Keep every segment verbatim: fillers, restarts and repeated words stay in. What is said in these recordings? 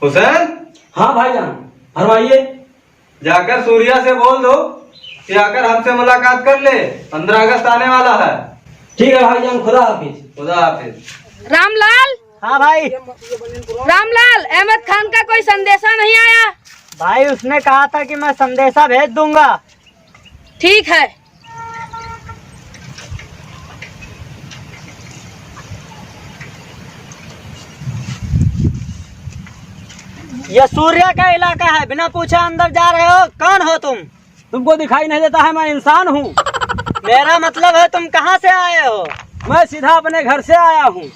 हुसैन। हाँ भाईजान, फरमाइए। जाकर सूर्या से बोल दो कि आकर हमसे मुलाकात कर ले, पन्द्रह अगस्त आने वाला है। ठीक है भाईजान, खुदा हाफिज। खुदा हाफिज। रामलाल। हाँ भाई। रामलाल, अहमद खान का कोई संदेशा नहीं आया? भाई, उसने कहा था कि मैं संदेशा भेज दूंगा। ठीक है। यह सूर्या का इलाका है, बिना पूछे अंदर जा रहे हो, कौन हो तुम? तुमको दिखाई नहीं देता है, मैं इंसान हूँ। मेरा मतलब है, तुम कहाँ से आए हो? मैं सीधा अपने घर से आया हूँ।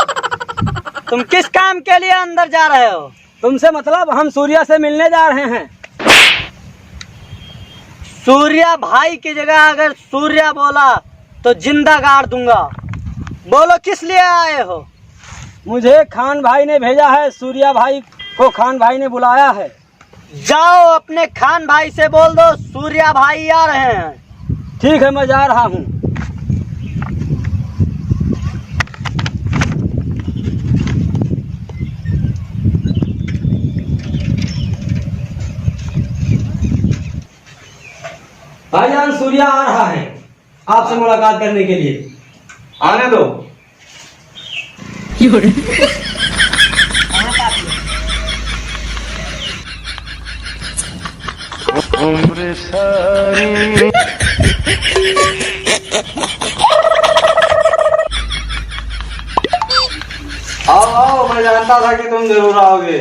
तुम किस काम के लिए अंदर जा रहे हो? तुमसे मतलब, हम सूर्या से मिलने जा रहे हैं। सूर्या भाई की जगह अगर सूर्या बोला तो जिंदा गाड़ दूंगा। बोलो, किस लिए आए हो? मुझे खान भाई ने भेजा है, सूर्या भाई को खान भाई ने बुलाया है। जाओ, अपने खान भाई से बोल दो, सूर्या भाई आ रहे हैं। ठीक है, मैं जा रहा हूँ। भाईजान, सूर्या आ रहा है आपसे मुलाकात करने के लिए। आने दो। आओ, आओ, मैं जानता था कि तुम जरूर आओगे।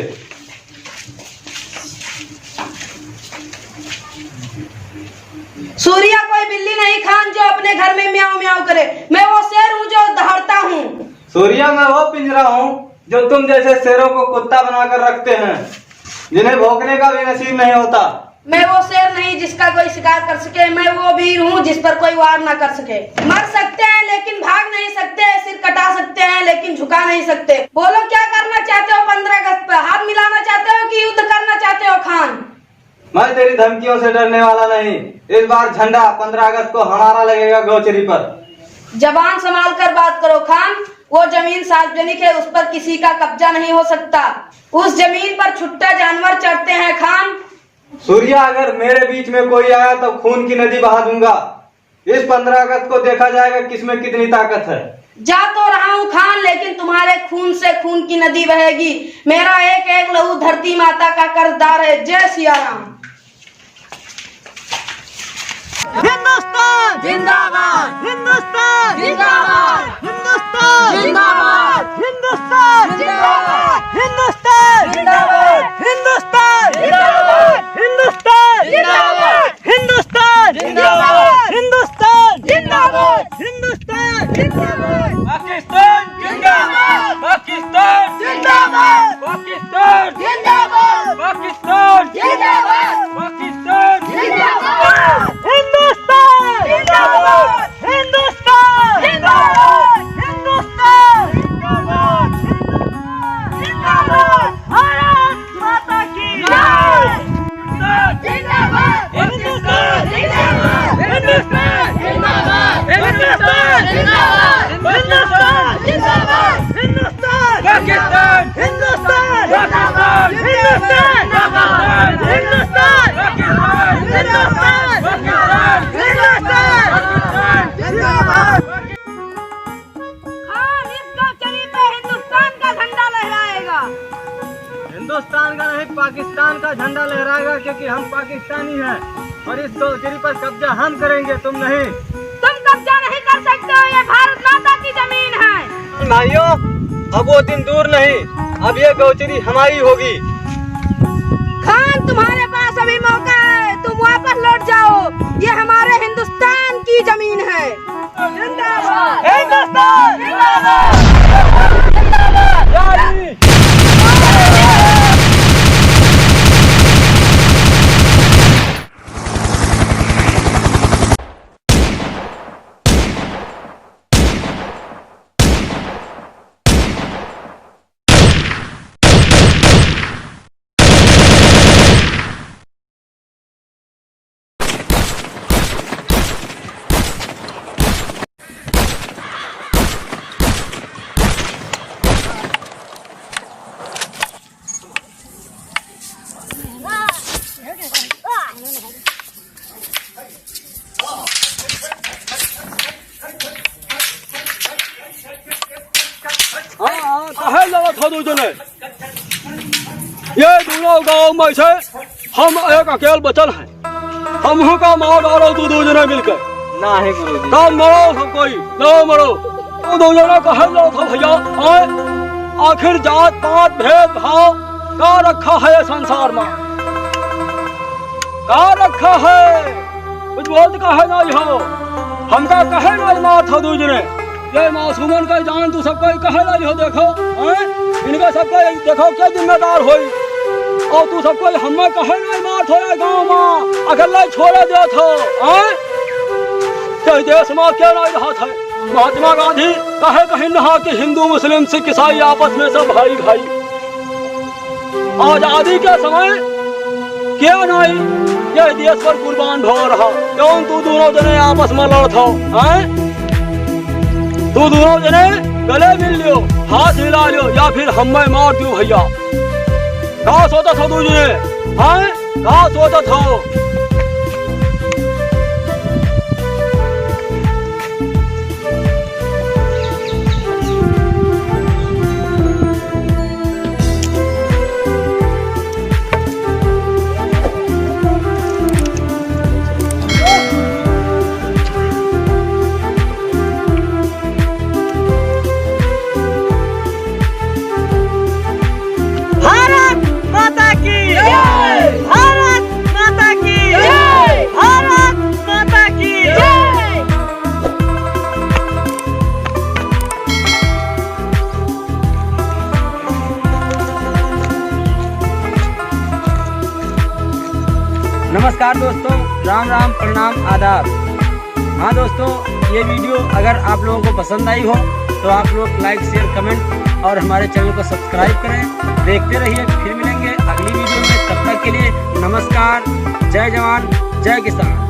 सूर्या कोई बिल्ली नहीं खान, जो अपने घर में म्याऊं म्याऊं करे। मैं वो शेर हूँ जो दहाड़ता हूँ। सूर्या, मैं वो पिंजरा हूँ जो तुम जैसे शेरों को कुत्ता बनाकर रखते हैं, जिन्हें भौंकने का भी नसीब नहीं होता। मैं वो शेर नहीं जिसका कोई शिकार कर सके, मैं वो वीर हूँ जिस पर कोई वार ना कर सके। मर सकते हैं लेकिन भाग नहीं सकते, सिर कटा सकते हैं लेकिन झुका नहीं सकते। बोलो, क्या करना चाहते हो पन्द्रह अगस्त पर? हाथ मिलाना चाहते हो कि युद्ध करना चाहते हो खान? मैं तेरी धमकियों से डरने वाला नहीं। इस बार झंडा पन्द्रह अगस्त को हमारा लगेगा गौचरी पर। जबान संभाल कर बात करो खान, वो जमीन सार्वजनिक है, उस पर किसी का कब्जा नहीं हो सकता। उस जमीन पर छुट्टा जानवर चरते हैं खान। सूर्या, अगर मेरे बीच में कोई आया तो खून की नदी बहा दूंगा। इस पन्द्रह अगस्त को देखा जाएगा किसमें कितनी ताकत है। जा तो रहा हूँ खान, लेकिन तुम्हारे खून से खून की नदी बहेगी। मेरा एक एक लहू धरती माता का कर्जदार है। जय सिया राम। हिंदुस्तान जिंदाबाद। हिंदुस्तान जिंदाबाद। हिंदुस्तान जिंदाबाद। हिंदुस्तान जिंदाबाद। हिंदुस्तान जिंदाबाद। हिंदुस्तान जिंदाबाद। हिंदुस्तान जिंदाबाद। पाकिस्तान जिंदाबाद। पाकिस्तान जिंदाबाद। पाकिस्तान जिंदाबाद। पाकिस्तान जिंदाबाद। पाकिस्तान जिंदाबाद। हिंदुस्तान जिंदाबाद। हिंदुस्तान जिंदाबाद। हिंदुस्तान जिंदाबाद। भारत माता की जय। हिंदुस्तान जिंदाबाद। हिंदुस्तान जिंदाबाद। हिंदुस्तान जिंदाबाद। पाकिस्तान जिंदाबाद। खान इस गौचरी पे हिंदुस्तान का झंडा लहराएगा। हिंदुस्तान का नहीं, पाकिस्तान का झंडा लहराएगा, क्योंकि हम पाकिस्तानी हैं और इस गौचरी पर कब्जा हम करेंगे, तुम नहीं। तुम कब्जा नहीं कर सकते हो, ये भारत माता की जमीन है। भाइयों, अब वो दिन दूर नहीं, अब ये गौचरी हमारी होगी। खान, तुम्हारे पास अभी मौका है, तुम वापस लौट जाओ, ये हमारे हिंदुस्तान की जमीन है। जिंदाबाद! हिंदुस्तान! जिंदाबाद! जिंदाबाद! दू जने, ये दोनों गांव में से हम एक अकेल बचल हैं, हमहू का मार डारो तू दू जने मिलके। नाही गुरुजी। का मरो सब कोई, ना मरो। तू दू जने कहे लो था भैया, आए? आखिर जात पात भेदभाव का रखा है ये संसार में? का रखा है? कुछ बोलत काहे नाई हो? हमका काहे नाई मारत हो दू जने? ये मासूमन का जान तू सब कोई काहे नाई हो, देखो, हैं? इनका सब कोई देखो के जिम्मेदार होई? और तू सब कोई हमें काहे नाई मारत हो ये गाँव में? अकेले छोड़े देत हो, हैं? ये देश में के नाई रहत है? महात्मा गांधी काहे कहिन रहा कि हिंदू, मुस्लिम, सिख, ईसाई आपस में सब भाई भाई। आजादी के समय के नाई ये देश पर कुर्बान भवा रहा? कौन तू दोनों जने आपस में लड़त हो, हैं? तू दोनों जने गले मिल लियो, हाथ मिला लियो, या फिर हमें मार दियो भैया। का सोचत हो तू जने, हैं? का सोचत हो? भारत माता की जय! भारत माता की जय! भारत माता की जय! नमस्कार दोस्तों, राम राम, प्रणाम, आदाब। हाँ दोस्तों, ये video अगर आप लोगों को पसंद आई हो तो आप लोग like, share, comment और हमारे channel को subscribe करें। देखते रहिए, फिर मिलेंगे अगली video में। तब तक के लिए नमस्कार, जय जवान, जय किसान।